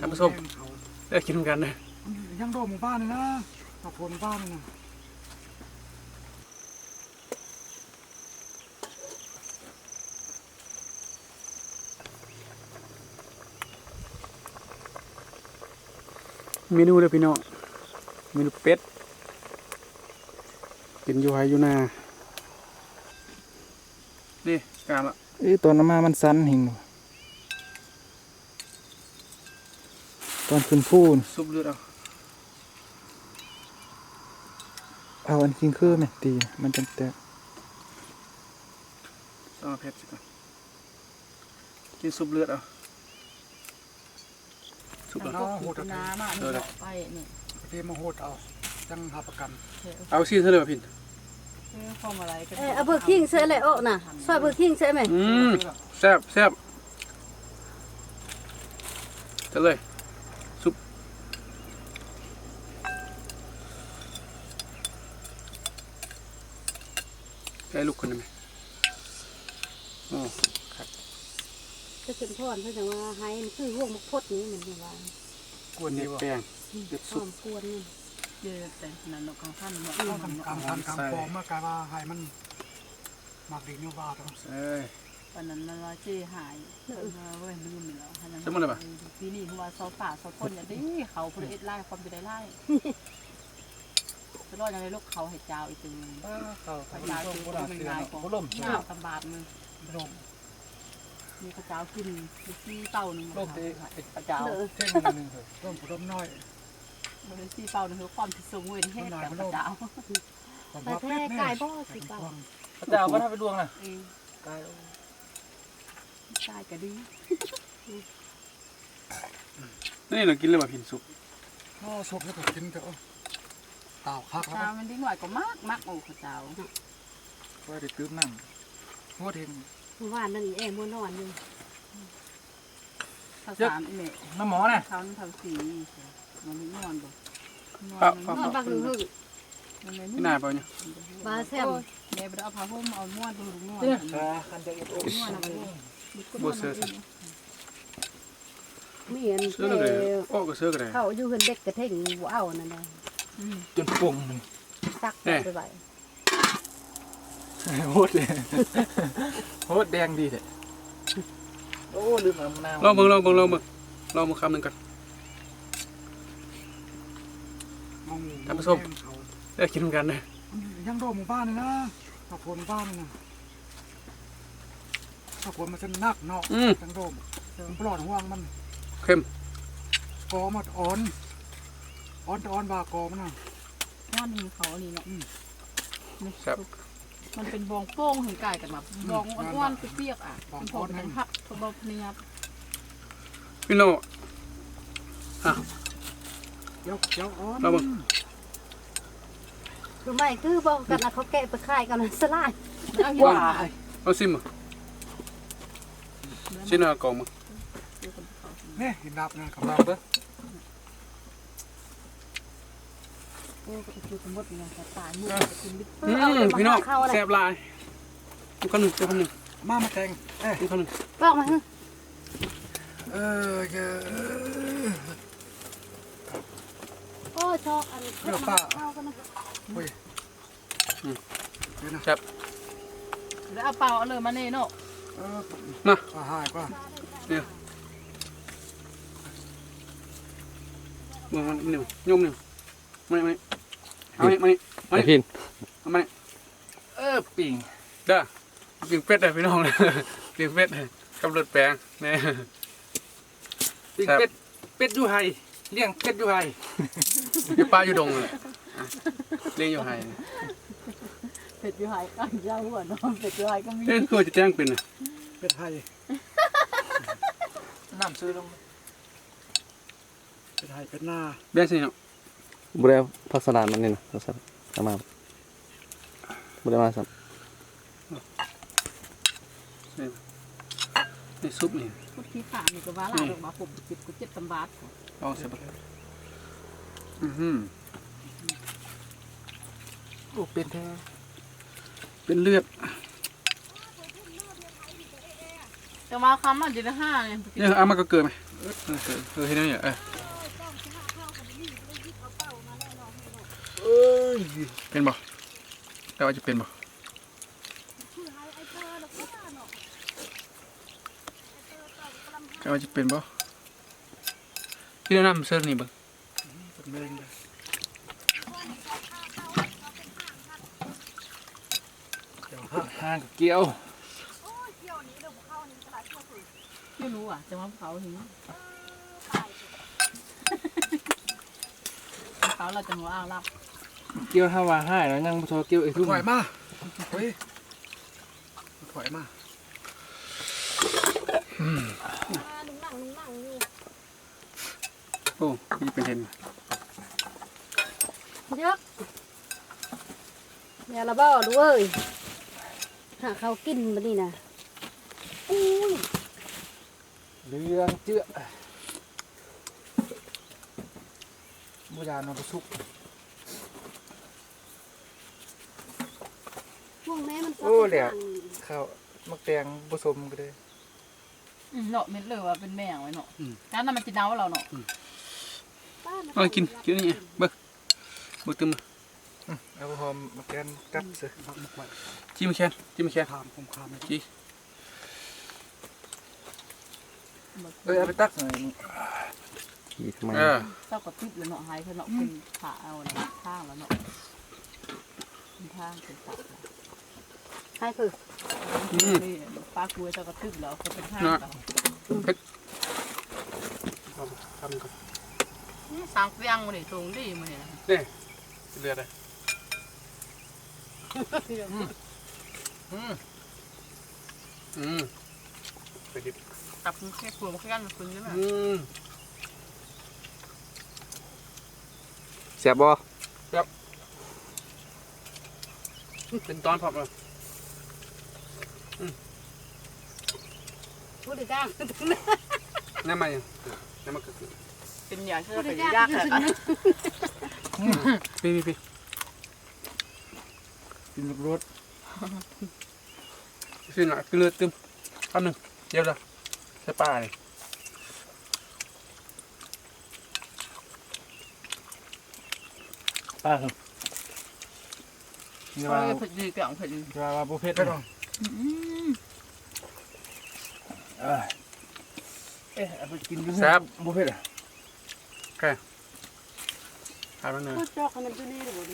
ທ່ານຜູ້ຊົມ ເດີ ກິນນຳກັນເດີ. ຍັງໂດໝູ່ບ້ານນີ້ນະ ມາໂພນໝູ່ບ້ານນີ້ນະ. ເມນູເດີພີ່ນ້ອງ ເມນູເປັດ ກິນຢູ່ໄຮ່ຢູ່ນາ. ນີ້ ກາງລະ ເອີ ຕອນເອົາມາມັນສັ່ນແຮງ. ຕອນຂຶ້ນພູນ ຊຸບເລືອດເອົາ ເອົາອັນກິນຄືແມ່ນຕີ ມັນຈັ່ງແຕກ. ເອົາເຜັດຊິກ່ອນ ກິນຊຸບເລືອດເອົາ. ຊຸບເລືອດ ເອົາໂຫດເອົາ ນາມານີ້ເນາະ ໄປນີ້ ເດມາໂຫດເອົາ ຈັ່ງຮັບປະກັນ. ເອົາຊີ້ນເທື່ອເລີຍວ່າພິນ ເອີ ເອົາເບີກຄິງໃສ່ແຫຼະອອກນະ ຊອຍເບີກຄິງໃສ່ແມ່. ອືມ ແຊບ ແຊບ ເອົາເລີຍ ຊຸບ ໃຫ້ລຸກຂຶ້ນໄດ້ໄໝ? ໂອ້ ຄັກ ແຕ່ເພິ່ນພອນເພິ່ນຈັ່ງວ່າໄຮມັນຄືຮວງໝາກພົດນີ້ ແມ່ນວ່າ ກວນນີ້ບໍ່ ແປ້ງ ອືມ ເປັດຊຸບ ກວນນີ້ ເອີ ແຕ່ນັ້ນເນາະ ກາງພັນເນາະ ກາງພັນກາງປອມມາກາຍວ່າໄຮມັນ ມັກດີຢູ່ວ່າຕ້ອງ ເອີຍ ປານນັ້ນມັນວ່າເຈຫາຍ ເອີ ເອີ ເວີ້ຍ ລືມແລ້ວ ຈັ່ງໝົດແລ້ວບໍ່? ປີນີ້ຄືວ່າຊອບປາຊອບຄົນຢ່າດີ ເຂົາຜູ້ລະເອັດຫຼາຍ ຄວາມຊິໄດ້ຫຼາຍ ຕະຫຼອດຍັງໄດ້ລົກເຂົາໃຫ້ຈາວອີກຕື່ມ ເອີ ເຂົາ ເຂົາຈາວຕື່ມບໍ່ໄດ້ງ່າຍ ບໍ່ລົ້ມ ຍາກລຳບາກມື້ ບໍ່ລົ້ມ ມີເຂົາຈາວກິນ ມີສີ່ເຕົ້າໜຶ່ງ ລົມເຕະ ເຂົາຈາວ ເອີ ເທັງໜຶ່ງ ລົມ ລົມນ້ອຍ ບໍ່ໄດ້ສີ່ເປົ້ານະ ຄືຄວາມທີ່ຊົງເວີຍແຮງກັບພະເຈົ້າ ແທ້ໆ ກາຍບໍ່ຊິເປົ່າ ພະເຈົ້າບໍ່ທັນໄປລ່ວງນະ ອືມ ກາຍ ກາຍກະດີ ນີ້ລະກິນແລ້ວວ່າພິນສຸກ ໂອ້ ສຸກແລ້ວກໍກິນເຖາະ ຕາວຄັກແລ້ວ ເຈົ້າ ມັນເດັກນ້ອຍກໍມັກ ມັກ ໂອ້ ເຂົາເຈົ້າ ວ່າໄດ້ຕື່ມນ້ຳ ຫົວເທັງ ມື້ວານນັ້ນແອມຫົວນອນຢູ່ ພາສາອີແມ່ ນ້ຳໝໍນະ ເຂົານຳເຂົາສີ ມັນນອນບໍ່ ນອນ ນອນບັກຫຶ່ງໆ ມັນແມ່ນ ທີ່ໜ້າເປົ່ານີ້ ບາແຊມ ໂອ້ຍ ແມ່ບໍ່ໄດ້ເອົາຜ້າຫົ່ມ ເອົານວນ ເບິ່ງລູກນອນ ເອີ ຄັນຈະເອັດ ນວນ ບໍ່ເຊື່ອ ມີອັນ ເຊື່ອເລີຍ ເອີ ອອກກໍເຊື່ອກໍໄດ້ ເຂົາຢູ່ເຮືອນເດັກກະເທັງບໍ່ເອົານັ້ນນະ ອືມ ຈົນປົງ ຕັກ ເອີ ໄປໄວ້ ໂຫດແດງ ໂຫດແດງດີແທ້ ໂອ້ ລືມເອົາມະນາວ ລອງເບິ່ງ ລອງເບິ່ງ ລອງເບິ່ງ ລອງເບິ່ງຄຳໜຶ່ງກ່ອນ ທ່ານຜູ້ຊົມ ເດີ ກິນນຳກັນເດີ ຍັງໂດໝູ່ບ້ານນີ້ນະ ມາໂພນໝູ່ບ້ານນີ້ນະ ຖ້າຄົນມັນຈະໜັກເນາະ ອືມ ຈັ່ງໂດມ ມັນປະຫຼອດຫ່ວງມັນ ເຄັມ ກໍມັນອ່ອນ ອ່ອນ ແຕ່ອ່ອນວ່າກໍມັນນະ ຍອດນີ້ເຂົາອັນນີ້ເນາະ ອືມ ແຊບ ມັນເປັນບອງໂປ່ງ ເຫັນກາຍກັນມາ ອືມ ບອງອ່ອນໆ ປຽກໆ ອ່ະ ບອງອ່ອນ ເປັນພວກເປັນຮັບ ພວກເຮົາພະຍາດ ພີ່ນ້ອງ ອ່ະ ດຽວ ດຽວອ່ອນ ລອງເບິ່ງ ຄືໃໝ່ຄືບໍ່ກັນ ເອົາເຂົ້າແກະໄປຂາຍກັນ ສະຫຼາຍ ເອົາຊິມ ຊິນເອົາກອງມາ ນີ້ ກິນດັບນະ ກຳລັງເດີ ໂອ້ ກໍຄືສະໝຸດນີ້ນະ ຕາຍໝູ່ ອືມ ພີ່ນ້ອງ ແຊບຫຼາຍ ອີກຄຳໜຶ່ງ ອີກຄຳໜຶ່ງ ມາ ມາແຕງ ເອີ ອີກຄຳໜຶ່ງ ປອກມາ ເອີ ເອີ ໂອ້ຍ ຊອກອັນ ເອີ ປ້າ ເອົາກັນນະ ໂອ້ຍ ອືມ ເດີນະ ແຊບ ແລ້ວເອົາເປົ່າເອົາເລີຍມານີ້ເນາະ ເອີ ມາ ປາຫາຍກວ່າ ນີ້ ມາ ມານີ້ ຍົມນີ້ ມານີ້ ມານີ້ ເອົານີ້ ມານີ້ ມານີ້ ໄອ້ພິນ ເອົາມານີ້ ເອີ ປີ້ງ ເດີ ປີ້ງເປັດເດີພີ່ນ້ອງ ປີ້ງເປັດກັບລົດແປງ ນີ້ ປີ້ງເປັດ ເປັດຢູ່ໄຮ່ ລ້ຽງເປັດຢູ່ໄຮ່ ຢູ່ປ່າຢູ່ດົງແຫຼະ ລ້ຽງຢູ່ໄຮ່ ເປັດຢູ່ໄຮ່ ເຈົ້າຫົວເນາະ ເປັດຢູ່ໄຮ່ກໍມີ ເອີ ຄືວ່າຈະແຈ້ງເປັນນະ ເປັດໄຮ່ ນ້ຳຊື້ລົງ ເປັດໄຮ່ເປັດນາ ແບ່ງໃສ່ເນາະ ບໍ່ໄດ້ເອົາຜັກສະຫຼັດມັນນີ້ນະ ຜັກສະຫຼັດເອົາມາ ບໍ່ໄດ້ມາຊ້ຳ ໃສ່ ໃນຊຸບນີ້ ພຸດຂີ້ຂ້ານີ້ກໍວ່າຫຼາຍດອກ ອືມ ວ່າຜົມເຈັບ ກູເຈັບຕຳບາດ ລອງໃສ່ເບິ່ງ ອືຫື ໂອ້ ເປັນແທ້ ເປັນເລືອດ ແຕ່ວ່າຄຳມັນຢູ່ໃນຫ້ານີ້ ເອີ ເອົາມາກໍເກີນໄປ ເອີ ເອີ ເຮັດແນວນີ້ ເອີ ເປັນບໍ່? ເຈົ້າວ່າຈະເປັນບໍ່? ເຈົ້າວ່າຈະເປັນບໍ່? ກິນນ້ຳເຊີນນີ້ເບິ່ງ. ຫ້າງກ່ຽວ ບໍ່ຮູ້ວ່າຈະມາເຜົາຫິງ ເຜົາແລ້ວຈະບໍ່ເອົາລັບ ກ່ຽວ ຖ້າວ່າຮ້າຍແລ້ວຍັງບໍ່ທໍ່ກ່ຽວອີກທຸ່ມ ຖອຍມາ ໂອ້ຍ ຖອຍມາ ອືມ ລຸງນັ່ງ ລຸງນັ່ງຢູ່. ໂອ້ ມີເປັນເຫັນ ເດີ ແລ້ວລະບໍ່ລູກເອີຍ ຫາເຂົ້າກິນບັດນີ້ນະ ອູ້ຍ ເຫຼືອງເຈືອ ບໍ່ຢາກນອນກະສຸກ ພວກແມ່ມັນ ໂອ້ ແລ້ວ ເຂົ້າໝາກແຕງບໍ່ສົມກະເລີຍ. ອືມ ເນາະ ເມັດເລີວ່າເປັນແມງໄວ້ເນາະ ອືມ ການນັ້ນມັນຊິເນົາແລ້ວເນາະ ອືມ ເອົາກິນ ກິນນີ້ ເບິ່ງ ເບິ່ງຕື່ມ ອືມ ເອົາຫອມມາແກນກັດ ອືມ ໃສ່ ຈີ່ມາແຄນ ຈີ່ມາແຄນ ຄາມ ຄາມ ຈີ່ ເອີ ເອົາໄປຕັກໜ້ອຍ ຈີ່ທຳໄມ ເອີ ເຈົ້າກະຕິດແລ້ວເນາະ ໃຫ້ເພິ່ນເນາະ ອືມ ເພິ່ນພາເອົາແລ້ວ ທາງແລ້ວເນາະ ເປັນທາງເປັນປາກ ໃຫ້ເພິ່ນ ອືມ ປາກກ້ວຍເຈົ້າກະຕຶກແລ້ວ ເພິ່ນເປັນທາງ ເນາະ ເຜັດ ທຳກ່ອນ ອືມ ສ້າງເປັນມື້ນີ້ ໂຊກດີມື້ນີ້ນະ ເດ້ ເລືອດເດ້ ອືມ ອືມ ອືມ ໄປດິບ ຕັບເຂົ້ມຂ້ນຂຶ້ນນະ ອືມ ແຊບບໍ່? ແຊບ ເປັນຕອນພ້ອມເລີຍ ອືມ ຜູ້ໃດຈ້າງ ນ້ຳໃໝ່ ນ້ຳມັນກະຄື ເປັນຫຍັງຄືເປັນຍາກແທ້ ອືມ ປີ ປີ ປີ ກິນໂລດ ຊິນະ ກິນເລືອດຕື່ມ ຄຳໜຶ່ງ ດຽວລະ ໃສ່ປານີ້ ປາ ເອີ ເຜັດດີ ແກງເຜັດດີ ແຕ່ວ່າບໍ່ເຜັດ ອືມ ເອີ ເອະ ເອົາໄປກິນຢູ່ ແຊບ ບໍ່ເຜັດ ໂອເຄ ເອົາແລ້ວເນີ ຈອກໃຫ້ມັນຢູ່ນີ້ເດີບໍ່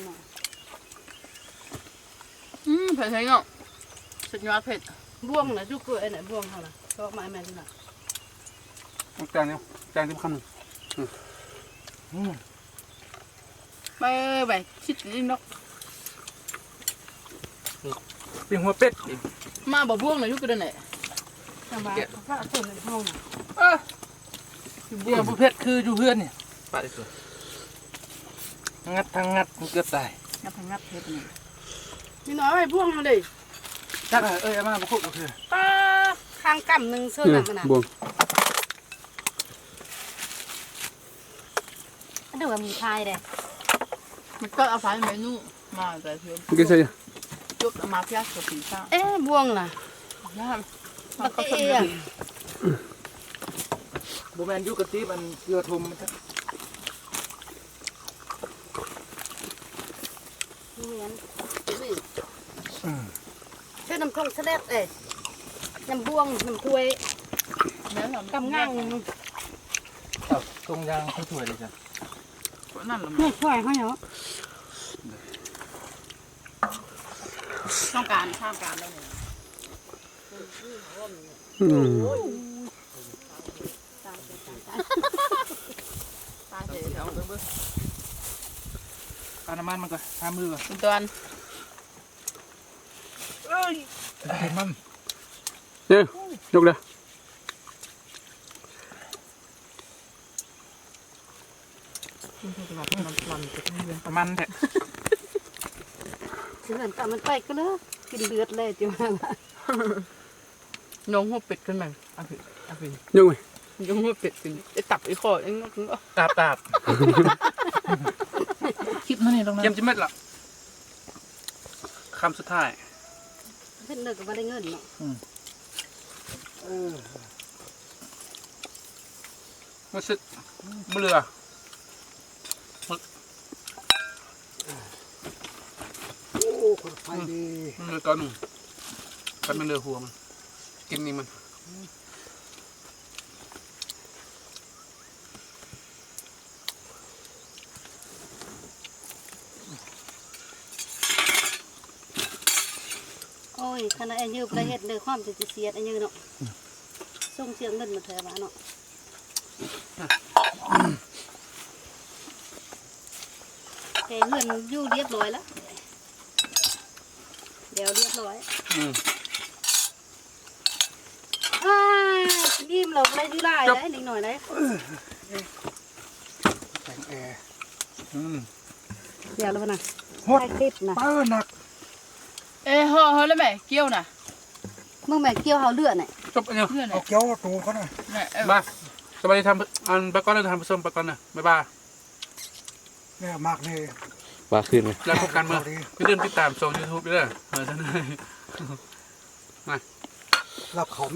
ອືມ ເຜັດແຮງເນາະ ສຸດຍອດເຜັດ ບ່ວງນະ ຈຸກເກີຍນະ ບ່ວງເຮົານະ ຊອກມາໃຫ້ແມ່ດູນະ ແກງນີ້ ແກງນີ້ຄຳໜຶ່ງ ອືມ ອືມ ໄປ ໄປ ຄິດອີ່ນອກ ປີ້ງຫົວເປັດ ມາບໍ່ບ່ວງນະ ຢູ່ກະດານແຫຼະ ແຕ່ວ່າ ເອີ ບ່ວງບໍ່ເຜັດຄືຢູ່ເຮືອນນີ້ ປາດອີກຕົວ ງັດທັງງັດ ມັນເກືອບຕາຍ ງັດທັງງັດເຮັດນີ້ ມີນ້ອຍໄວ້ບ່ວງເຮົາເດ້ ຈັກ ເອີຍ ເອົາມາບໍ່ຄົບບໍ່ຄື ປາ ຄາງກຳໜຶ່ງເຊີນນະ ມັນນະ ບ່ວງ ອັນເດີວ່າມີພາຍເດ້ ມັນກໍເອົາພາຍເມນູມາແຕ່ເທື່ອ ມັນກໍໃສ່ ຈົບເອົາມາພຽກຕົວສີຟ້າ ເອະ ບ່ວງລະ ຍາກ ມັນກໍເອະ ບໍ່ແມ່ນຢູ່ກະຕິບອັນເກືອຖົມມັນ ແມ່ນ ອືມ ເຮັດນ້ຳທົ່ງສະແລັດເອີຍ ນ້ຳບ່ວງ ນ້ຳຖ້ວຍ ແມ່ນ ກຳງັງ ເອົາຖົງຢາງໃສ່ຖ້ວຍເລີຍຈ້ະ ນັ້ນລະ ຖ້ວຍເຮົາເນາະ ຕ້ອງການ ຫ້າມການແລ້ວນີ້ ອືມ ຕາຍເສຍ ເອົາເບິ່ງ ເອົານ້ຳມັນມັນກ່ອນ ທາມືກ່ອນ ຕອນ ເອີຍ ມັນ ເອີ ຍົກເດີ ມັນແທ້ ຊິເຫັນຕາມັນໄປກະເລີ ກິນເລືອດແລ້ວ ຍອງຫົວເປັດຂຶ້ນມາ ອາພິ ອາພິ ຍັງໄວ ຍອງຫົວເປັດຂຶ້ນ ໄອ້ຕັບໄອ້ຄໍຍັງ ຕາບ ຕາບ ຄລິບມານີ້ລອງນະ ກຽມຈະໝົດລະ ຄຳສຸດທ້າຍ ເຮັດເລີກກໍບໍ່ໄດ້ເງິນເນາະ ອືມ ເອີ ເອີ. ມັນຊິບໍ່ເຫຼືອ. ໂອ້ ຄົນໄຟດີ ມັນເຫຼືອຕອນໜຶ່ງ ຄັນມັນເຫຼືອຫົວມັນ ກິນນີ້ມັນ. ໂອ້ຍ ຄັນໄອ້ຍືບລະເຮັດເດີ ຄວາມຈະສຽດໄອ້ຍືເນາະ ສົ່ງເສຍເງິນມາແທ້ວ່າເນາະ ແຕ່ເຮືອນຢູ່ລຽບຮ້ອຍລະ ແລ້ວລຽບຮ້ອຍ ອືມ ອ້າຍ ກິນອີ່ມແລ້ວບໍ່ໄດ້ຢູ່ຫຼາຍ ຈົບ ໄດ໋ ເດັກນ້ອຍໄດ໋ ແສງແອ ອືມ ແລ້ວລະນະ ຮອດ ຖ່າຍຄລິບນະ ເອີ ໜັກ ເອີ ຫໍ່ເຮົາລະແມ່ ກ່ຽວນະ ເບິ່ງແມ່ ກ່ຽວເຮົາເລືອນນີ້ ຈົບອັນນີ້ ເລືອນນີ້ ເອົາກ່ຽວໂຕກ່ອນນະ ແມ່ ເອີ ມາ ສະບາຍດີທ່ານ ອັນ ໄປກ່ອນເດີທ່ານຜູ້ຊົມ ໄປກ່ອນເດີ ບາຍບາຍ. ແລ້ວມັກນີ້ ວ່າຄືນ ແລ້ວພົບກັນເມື່ອ ຢ່າລືມຕິດຕາມຊ່ອງຢູທູບເດີ ມາ ລັບເຂົ້າແມ່